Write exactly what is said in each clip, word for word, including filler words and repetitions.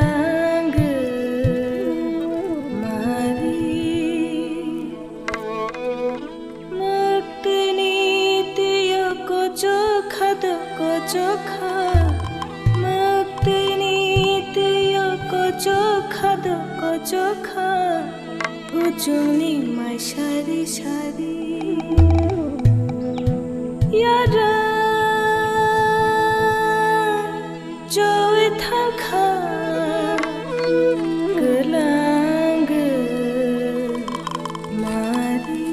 Ang mari. Mwktwini twiyo kochokha do kochokha, mwktwini twiyo kochokha do kochokha, kuchukni mai sari sari. Yara. Choi thangkha kwlang mari.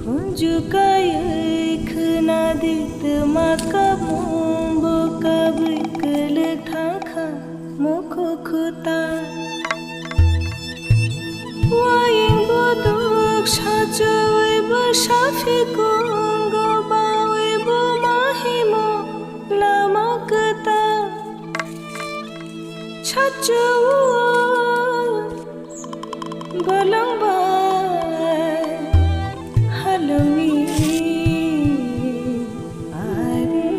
Hunju kaiwi khwnadi twma kabung bo kabwi kwlwk thangkha. Mukhu khuta. Wayang buduk sachawi bwsa phikungo bawi buma himo lama kwtal. Sachawi bolong bai halongni ari.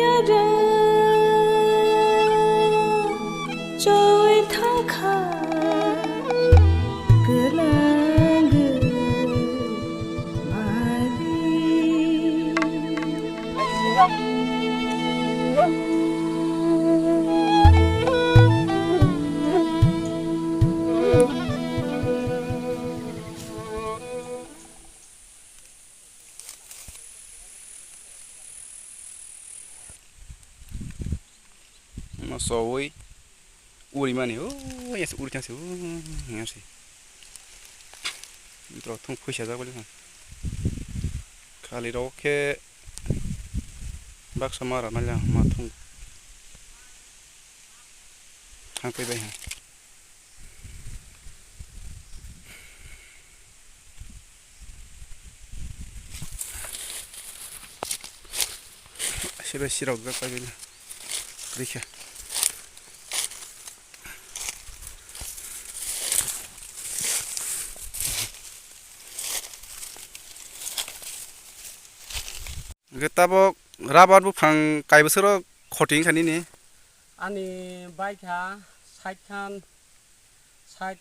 Yada choi thangkha kwlang mari. Moso ui uri mani, o yasi uri thangsi, o yasi. Tro thung phuisa jak bali. Khali rok khe baksa mara nai lang ma thung. Thang pai bai ha. Siro siro ga pai na. Rikha. Hwnkhe tabok rubber buphang kaibo sero khoti wngkha nini? Ani baikha sait khan, sait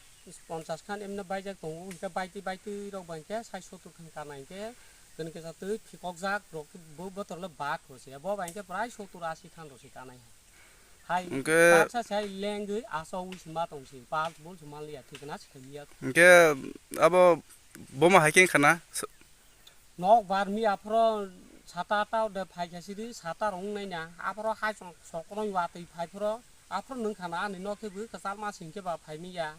ponchas khan emno baijak tongo, hwnkhe baitwi baitwi rok bai khe sait sottur khan kana hwnkhe, kwnwi kisa twi phikokjak rok bo botorlo bak rw se, bo bai khe prai sottur asi khan rw se kanai. Hai, hwnkhe baksa sai lengwi achawi se ma tong se, pal bol se man liya, thikna se khailiya. Hwnkhe abo bomo hai khe wngkha na? Nok bar mi aphro sata ta de phai kha sidi, sata rong nai na. Aphro hai chong sokno watwi phai phro. Aphro nung khana ani nok khe bwkha chalma sing khe ba phai mi ya.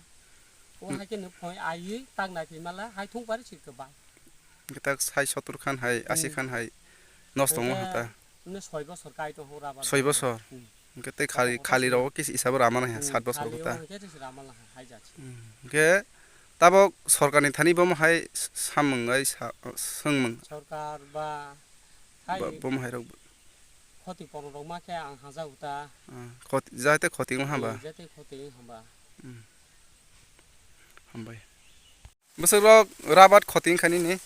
O hai khe nung phoi ayi tak nai phi mala hai thung pari sik khe bai. Hwnkhe tak sai sottur khan hai, asi khan hai nosto tongo hata. Ne soi bosor kai to hora ba. Soi bosor? Hmm. Hwnkhe tei khali, khali rogo kisa isabo rama nai ha, hmm, sat bosor khali kota. Hwnkhe tei rama nai ha, hai jat. Hmm. Hwnkhe tabok sorkarni thani bomo hai s-, samung ai sa-, swngmung. Sorkar ba hai ba-, bomo hai rok khoti koron rok ma khe ang haja uta. Ah, khoti, jate khoti wng hamba. Hmm, jate khoti wng hamba. Hmm. Hambai. Bwswk rok rabat khoti wngkha nini?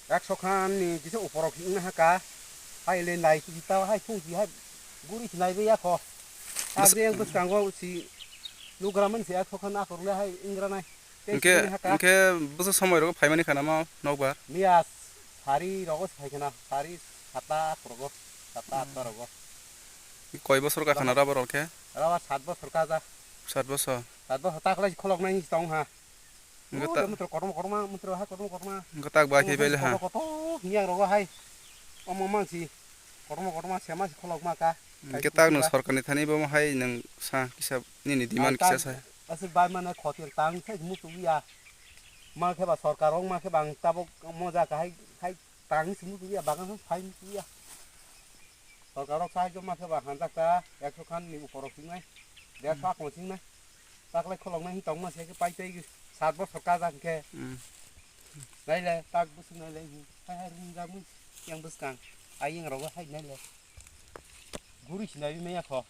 Ekso khan ni kisa uporok wngna haka. Hai le nai si ta hai thung si hai guri si nai ya kho. Bwswk- Ag yang bwskango si nugra man si ekso khan akhor le hai wngranai. Tei hwnkhe, si haka. Hwnkhe bwswk somoi rogo phaimani khana ma nokbar? Miya sari rogo si phai khana, sari sata rogo, sata atta rogo. Koi bosor ka khana rabar rok khe? Rabar sat bosor ka ja. Sat bosor? Sat bosor taklai kholok nai tong ha. Hwnkhe ta- Mutro kotorma kotorma, mutro ha kotorma kotorma. Hwnkhe tak bai khe bele ha. Kotor kotor, hiyang rogo hai. Omo mang si. Kotorma kotorma sema si kholok ma ka. Hwnkhe tak no sorkar ni thani bo hai nang sa kisa nini demand kisa sa. Aswk bai mane khotir tang sai mutu ya. Ma khe ba sorkar ong ma khe bang tabok moja ka hai, hai tang si mutu ya bagan sai mutu ya. Sorkar rok sahajyo ma khe ba hanjak ta ekso khan ni upor rok singnai. Derso akon singnai. Taklai kholoknai hi tongma se khe pai tei sat bosor kajak khe. Hmm. Naile tak bwswk naile hi. Hai hai ring jak mui yang bwskang. Ai yang rogo hai naile. Guri sinai maya kho.